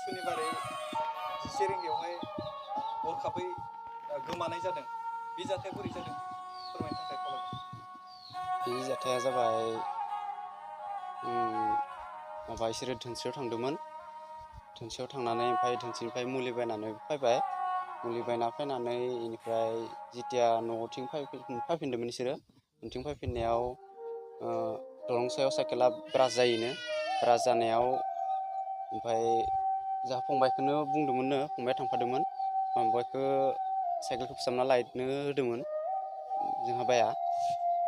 सुनिबारै 11 रिंगायावहाय हरखाबै गोमानाय जादों बे जाथाया बोरै जादों फोरमायनो थाखाय खावलायबाय। बे जाथाया जाबाय माबा इसोरो धोनस्रियाव थांदोंमोन धोनस्रियाव थांनानै ओमफ्राय धोनस्रिनिफ्राय मुलि बायनानै फैबाय मुलि बायना फैनानै इनिफ्राय जितिया न'थिं फैफिनदोंमोन इसोरो न'थिं फैफिननायाव दलं सायाव साइकेला ब्रास जायोनो ब्रास जानायाव ओमफ्राय जोंहा फंबायखौनो बुंदोंमोननो फंबाया थांफादोंमोन फंबायखौ साइकेलखौ फोसाबना लायनो होदोंमोन जोंहा बाया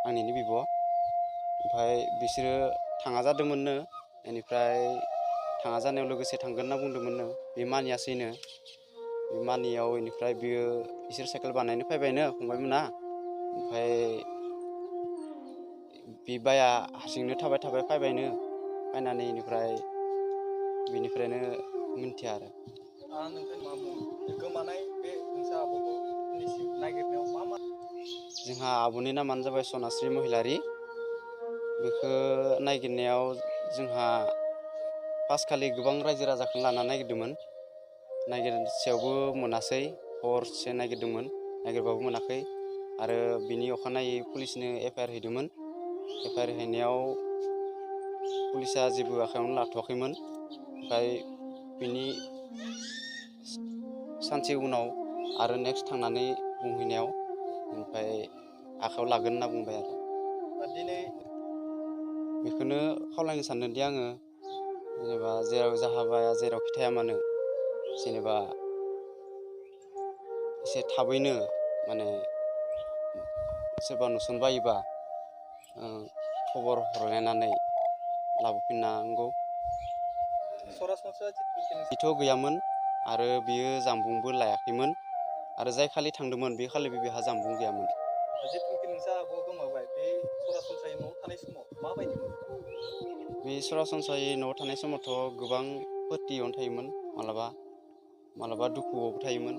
आंनिनो बिब' ओमफ्राय बिसोरो थाङा जादोंमोननो बेनिफ्राय थाङा जानायाव लोगोसे थांगोन होनना बुंदोंमोननो बे मानियासैनो बे मानियाव बेनिफ्राय बियो इसोर साइकेल बानायनो फैबायनो फंबायमोना ओमफ्राय बे बाया हारसिंनो थाबाय फैबायनो फैनानै बेनिफ्रायनो मिन्थिया आरो नोंथां मा बुङो गोमानाय बे नोंसा आब'खौ दिनैसिम नागिरनायाव मा जोंहा आब'नि नामानो जाबाय सनास्रि महिलारि बेखौ नागिरनायाव जोंहा फार्स्टखालि गोबां रायजो राजाखौनो लाना नागिरदोंमोन नागिरसेयावबो मोनासै हरसे नागिरदोंमोन नागिरबाबो मोनाखै आरो बिनि अखानायै पुलिसनो एफआइआर हैदोंमोन एफआइआर हैनायाव पुलिसा जेबो आखायावनो लाथ'वाखैमोन ओमफ्राय बिनि सानसे उनाव आरो नेक्स्ट थांनानै बुंहैनायाव ओमफ्राय आखायाव लागोन होनना बुंबाय आरो दिनै बेखौनो खावलायनो सानदोंदि आङो जेनेबा जेराव जाहाबाया जेराव खिथाया मानो जेनेबा एसे थाबैनो माने सोरबा नुसनबायोबा खबर हरलायनानै लाबोफिननांगौ सरासनस्रा बेथ' गैयामोन आरो बियो जामबुंबो लायाखैमोन आरो जाय खालि थांदोंमोन बे खालि बेहा जामबुं गैयामोन जिथुनिखि नोंसा आब' गोमाबाय बे सरासनस्रायै न'आव थानाय समाव माबायदिमोन बे सरासनस्रायै न'आव थानाय समावथ' गोबां फुरथियावनो थायोमोन मालाबा दुखुआवबो थायोमोन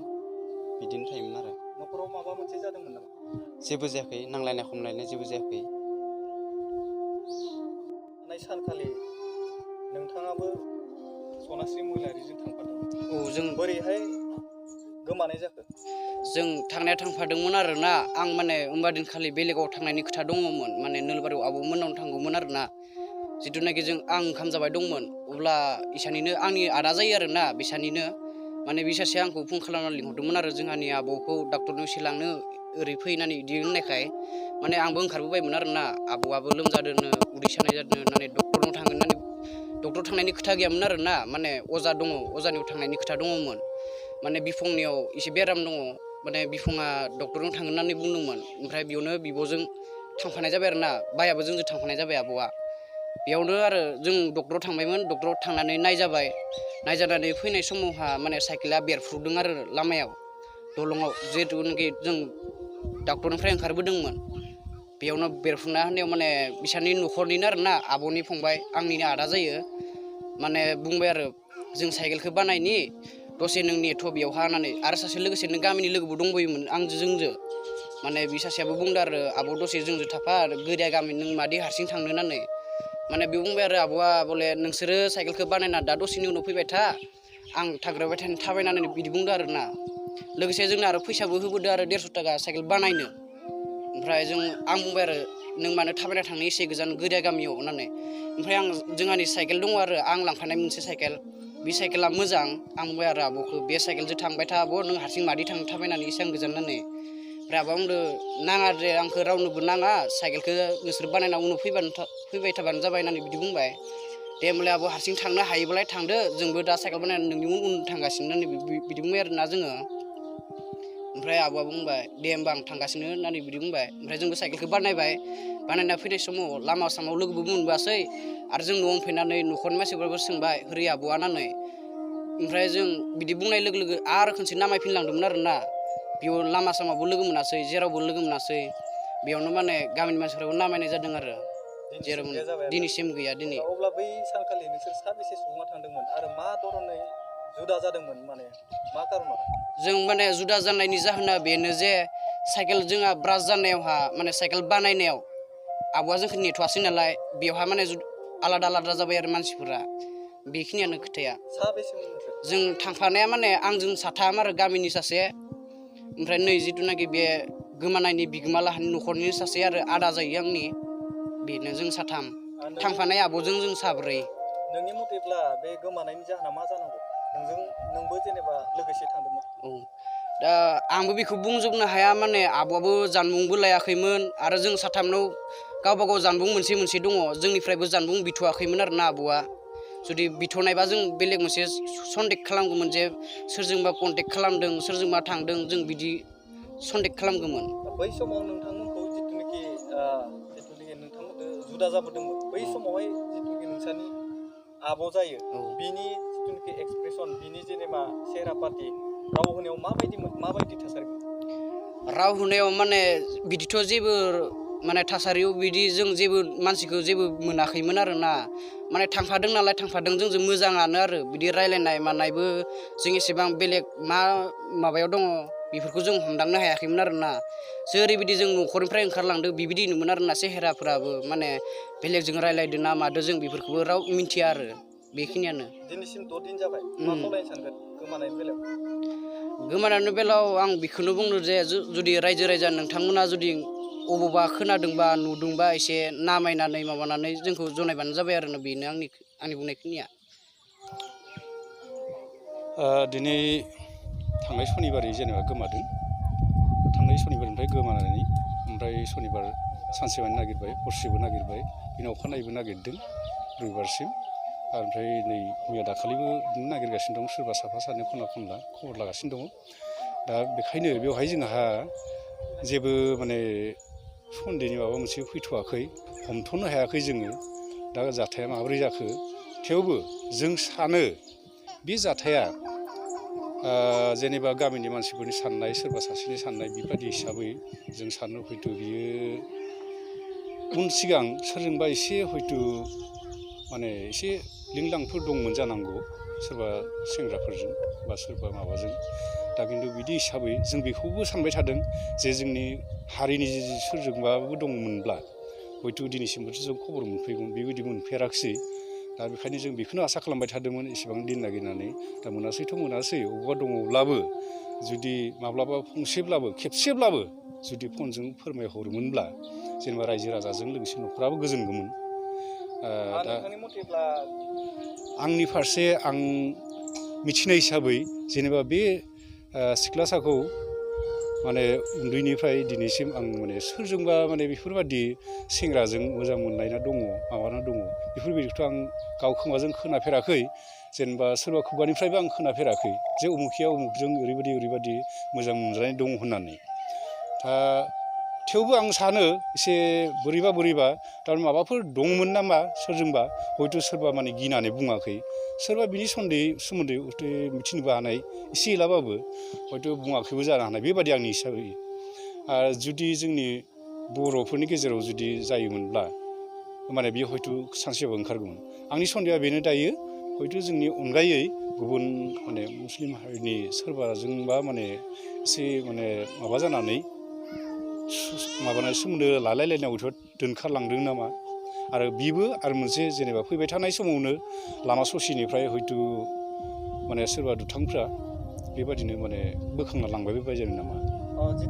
बिदिनो थायोमोन आरो न'खराव माबा मोनसे जादोंमोन नामा जेबो जायाखै नांलायनाय खमलायनाय जेबो जायाखै सानखालि नोंथाङाबो सनास्रि महिलारिजों थांफादोंमोन औ जों बोरैहाय गोमानाय जाखो जों थांफादोंमोन आरोना आं माने होमबा दिनखालि बेलेगाव थांनायनि खोथा दङमोन माने नोलबारियाव आब'मोननाव थांगौमोन आरोना जिथुनाखि आं ओंखाम जाबाय दंमोन अब्ला इसानिनो आंनि आदा जायो आरोना बिसानिनो माने बि सासेया आंखौ फन खालामनानै लिंहरदोंमोन आरो जोंहानि आब'खौ डाक्टरनियाव लांनो ओरै फैनानै बिदि होननायखाय माने आंबो ओंखारबोबायमोन आरोना आबौआबो लोमजादोंनो उदै सानाय जादों होननानै डक्टरनाव थांगोन होननानै डक्टर थांनायनि खोथा गैयामोन आरोना माने अजा दङ अजानियाव थांनायनि खोथा दङमोन माने बिफंनियाव एसे बेराम दङ माने बिफङा डक्टरनाव थांगोन होननानै बुंदोंमोन ओमफ्राय बेयावनो बिब'जों थांफानाय जाबाय आरोना बायाबो जोंजों थांफानाय जाबाय आब'आ बेयावनो आरो जों डक्टराव थांबायमोन डक्टराव थांनानै नायजानानै फैनाय समावहा माने साइकेला बेरफ्रुदों आरो लामायाव दलङाव जिहेथुनाखि जों डक्टरनिफ्राय ओंखारबोदोंमोन बेयावनो बेरफ्रुना होनायाव माने बिसानि न'खरनिनो आरोना आब'नि फंबाय आंनिनो आदा जायो माने बुंबाय आरो जों साइकेलखौ बानायनि दसे नों नेथ' बेयावहा होननानै आरो सासे लोगोसे नों गामिनि लोगोबो दंबोयोमोन जोंजों माने बि सासेयाबो बुंदों आरो आब' दसे जोंजों थाफा गोरिया गामि नों मादि हारसिं थांनो होननानै माने बे बुंबाय आरो आब'आ बले नोंसोरो साइकेलखौ बानायना दा दसेनि उनाव फैबाय था आं थाग्राबाय थानो थाबायनानै बिदि बुंदों आरोना लोगोसे जोंनो आरो फैसाबो होबोदों आरो 150 थाखा साइकेल बानायनो ओमफ्राय आं बुंबाय आरो नों मानो थाबायना थांनो एसे गोजान गोरिया गामियाव होननानै ओमफ्राय जोंहानि साइकेल दङ आरो आं लांफानाय मोनसे साइकेल बे साइकेला मोजां आं बुंबाय आरो आब'खौ बे साइकेलजों थांबाय था आब' नों हारसिं मादि थांनो थाबायनानै एसेबां गोजान होननानै ओमफ्राय आब'आ बुंदों नाङा दे आंखौ रावनोबो नाङा साइकेलखौ नोंसोर बानायना उनाव फैबाय थाबानो जाबाय होननानै बिदि बुंबाय दे होमबालाय आब' हारसिं थांनो हायोबालाय थांदो जोंबो दा साइकेल बानायनानै नोंनि उन थांगासिनो होननानै बिदि बुंबाय आरोना जोङो ओमफ्राय आब'आ बुंबाय दे होमबा आं थांगासिनो होननानै बिदि बुंबाय ओमफ्राय जोंबो साइकेलखौ बानायना फैनाय समाव लामा सामायाव लोगोबो मोनबोआसै आरो जों न'आव फैनानै न'खरनि मानसिफोराबो सोंबाय होरै आब'आ होननानै ओमफ्राय जों बिदि बुंनाय लोगो लोगो आरो खनसे नामायफिनलांदोंमोन आरोना बेयाव लामा सामाबो लोगो मोनासै जेरावबो लोगो मोनासै बेयावनो माने गामिनि मानसिफोराबो नामायनाय जादों आरो जेराव दिनैसिम गैया दिनै अब्ला बै सानखालि नोंसोर साबेसे सुबुङा थांदोंमोन आरो मा धरनै जुदा जादोंमोन माने मा कारनाव जों माने जुदा जानायनि जाहोना बेनो जे साइकेल जोंहा ब्रास जानायावहा माने साइकेल बानायनायाव आब'आ जोंखौ नेथ'आसै नालाय बेवहा माने आलादा जाबाय आरो मानसिफोरा बेखिनियानो खोथाया। साबेसेमोन नोंसोर? जों थांफानाया माने आंजों साथाम आरो गामिनि सासे, ओमफ्राय नै जिथुनाखि बे गोमानायनि बिगोमा लाहानि न'खरनि सासे आरो आदा जायो आंनि, बेनो जों साथाम। थांफानाय आब'जों जों साब्रै। नोंनि मथेब्ला बे गोमानायनि जाहोना मा जानांगौ? नोंबो जेनेबा लोगोसे थांदोंमोन। औ, दा आंबो बेखौ बुंजोबनो हाया, माने आब'आबो जानबुंबो लायाखैमोन आरो जों साथामनाव गावबा गाव जानबुं मोनसे मोनसे दङ। जोंनिफ्रायबो जानबुं बिथ'वाखैमोन आरोना आब'आ। जुदि बिथ'नायबा जों बेलेग मोनसे सन्देक खालामगौमोन जे सोरजोंबा कन्टेक्ट खालामदों, सोरजोंबा थांदों, जों बिदि सन्देक खालामगौमोन। बै समाव नोंथांमोनखौ जिथुनाखि नोंथांमोनजों जुदा जाबोदोंमोन, बै समावहाय जिथुनाखि नोंसानि आब' जायो, बिनि जिथुनाखि एक्सप्रेसन, बिनि जेनेबा सेहेरा पाति राव होनायाव माबायदि थासारिमोन? राव होनायाव माने बिदिथ' जेबो माने थासारियाव बिदि जों जेबो मानसिखौ जेबो मोनाखैमोन आरोना। माने थांफादों नालाय थांफादों, जोंजों मोजाङानो आरो बिदि रायलायनाय मानायबो जों एसेबां बेलेग मा माबायाव दङ बेफोरखौ जों हमदांनो हायाखैमोन आरोना। जों ओरैबायदि जों न'खरनिफ्राय ओंखारलांदों बिबायदिनोमोन आरोना, सेहेराफोराबो माने बेलेगजों रायलायदों ना मादों जों बेफोरखौबो राव मिथिया आरो। बेखिनियानो। दिनैसिम 6 दिन जाबाय, मा खावलायनो सानगोन गोमानायनि बेलायाव? गोमानायनि बेलायाव आं बेखौनो बुंनो जे जुदि रायजो राजा नोंथांमोना जुदि अबावबा खोनादोंबा नुदोंबा एसे नामायनानै माबानानै जोंखौ जनायबानो जाबाय आरो ना। बेनो आंनि बुंनायखिनिया। दिनै थांनाय सनिबारै जेनेबा गोमादों। थांनाय सनिबारनिफ्राय गोमानानै ओमफ्राय सनिबार सानसेमानि नागिरबाय, हरसेबो नागिरबाय, बिनि अखानायैबो नागिरदों रबिबारसिम। ओमफ्राय नै मैया दाखालिबो बिदिनो नागिरगासिनो दं, सोरबा साफा सानै खना खनला खबर लागासिनो दङ। दा बेखायनो बेवहाय जोंहा जेबो माने सन्देहनि माबा मोनसे फैथ'वाखै, हमथ'नो हायाखै जोङो। दा जाथाया माबोरै जाखो, थेवबो जों सानो बे जाथाया जेनेबा गामिनि मानसिफोरनि साननाय, सोरबा सासेनि साननाय बेबायदि हिसाबै जों सानो हयथ' बियो उन सिगां सोरजोंबा एसे हयथ' माने एसे लिंलांफोर दंमोन जानांगौ, सोरबा सेंग्राफोरजों बा सोरबा माबाजों। दा खिन्थु बिदि हिसाबै जों बेखौबो सानबाय थादों जे जोंनि हारिनि सोरजोंबाबो दंमोनब्ला हयथ' दिनैसिमबोथ' जों खबर मोनफैगौमोन, बेबायदि मोनफेराखिसै। दा बेखायनो जों बेखौनो आसा खालामबाय थादोंमोन एसेबां दिन नागिरनानै। दा मोनासैथ' मोनासै, अबावबा दङब्लाबो जुदि माब्लाबा फंसेब्लाबो खेबसेब्लाबो जुदि फनजों फोरमायहरोमोनब्ला जेनेबा रायजो राजाजों लोगोसे न'खराबो गोजोनगौमोन। दा नोंथांनि मथेब्ला आंनि फारसे आं मिथिनाय हिसाबै जेनेबा बे सिख्लासाखौ माने उन्दैनिफ्राय दिनैसिम आं माने सोरजोंबा माने बेफोरबादि सेंग्राजों मोजां मोनलायना दङ, माबाना दङ, बेफोरबायदिखौथ' आं गाव खोमाजों खोनाफेराखै। जेनेबा सोरबा खुगानिफ्रायबो आं खोनाफेराखै जे उमुखिया उमुखजों ओरैबायदि मोजां मोनजानाय दं होननानै। दा थेवबो आं सानो एसे बोरैबा थारमाने माबाफोर दंमोन नामा सोरजोंबा, हयथ' सोरबा माने गिनानै बुङाखै, सोरबा बिनि सोमोन्दै मिथिनोबो हानाय एसे एलाबाबो हयथ' बुङाखैबो जानो हानाय, बेबादि आंनि हिसाबै। आरो जुदि जोंनि बर'फोरनि गेजेराव जुदि जायोमोनब्ला माने बियो हयथ' सानसेबाबो ओंखारगौमोन। आंनि सन्देहआ बेनो दायो, हयथ' जोंनि अनगायै गुबुन माने मुस्लिम हारिनि सोरबाजोंबा माने एसे माने माबा जानानै माबानाय सोमोन्दो लालायलायनायाव हयथ' दोनखारलांदों नामा। आरो बिबो आरो मोनसे जेनेबा फैबाय थानाय समावनो लामा ससेनिफ्राय हयथ' माने सोरबा दुथांफ्रा बेबादिनो माने बोखांना लांबाय बेबायदि नामा,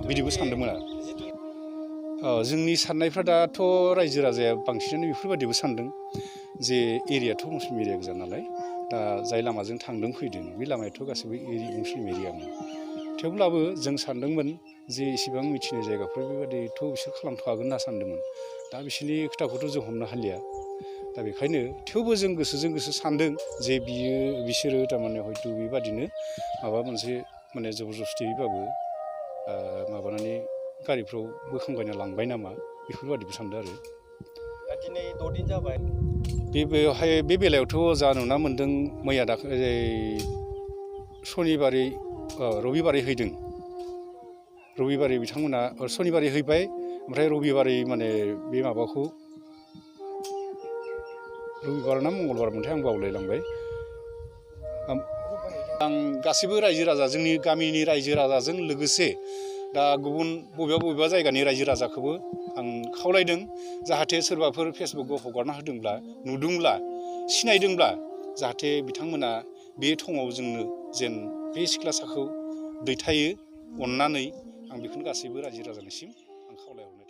बिदिबो सानदोंमोन आरो। जोंनि साननायफ्रा दाथ' रायजो राजाया बांसिनानो बेफोरबायदिबो सानदों जे एरियाथ' मुस्लिम एरिया गोजा नालाय, दा जाय लामाजों थांदों फैदों बे लामायाथ' गासैबो मुस्लिम एरियामोन। थेवब्लाबो जों सानदोंमोन जे इसेबां मिथिनाय जायगाफोर बेबादिथ' बिसोर खालामथ'वागोन होनना सानदोंमोन। दा बिसोरनि खोथाखौथ' जों हमनो हालिया। दा बेखायनो थेवबो जों गोसोजों गोसो सानदों जे बिसोरो थारमाने हयथ' बेबादिनो माबा मोनसे माने जबरदस्तियैबाबो माबानानै गारिफ्राव बोखांबायना लांबाय नामा, बेफोरबादिबो सानदों आरो। दिनै 6 दिन जाबाय। बे बेलायावथ' जा नुना मोन्दों, मैया दाखालि रबिबारै हैदों। रबिबारै बिथांमोना सनिबारै हैबाय, ओमफ्राय रबिबारै माने बे माबाखौ रबिबार ना मंगलबार मोनथाय आं बावलायलांबाय। आं गासैबो रायजो राजा, जोंनि गामिनि रायजो राजाजों लोगोसे दा गुबुन बबेबा जायगानि रायजो राजाखौबो आं खावलायदों जाहाथे सोरबाफोर फेसबुकआव हगारना होदोंब्ला, नुदोंब्ला, सिनायदोंब्ला जाहाथे बिथांमोना बे थङाव जोंनो जेन बे सिख्लासाखौ दैथायो अननानै आं बेखौनो गासैबो रायजो राजानिसिम आं खावलायहरनाय थाबाय।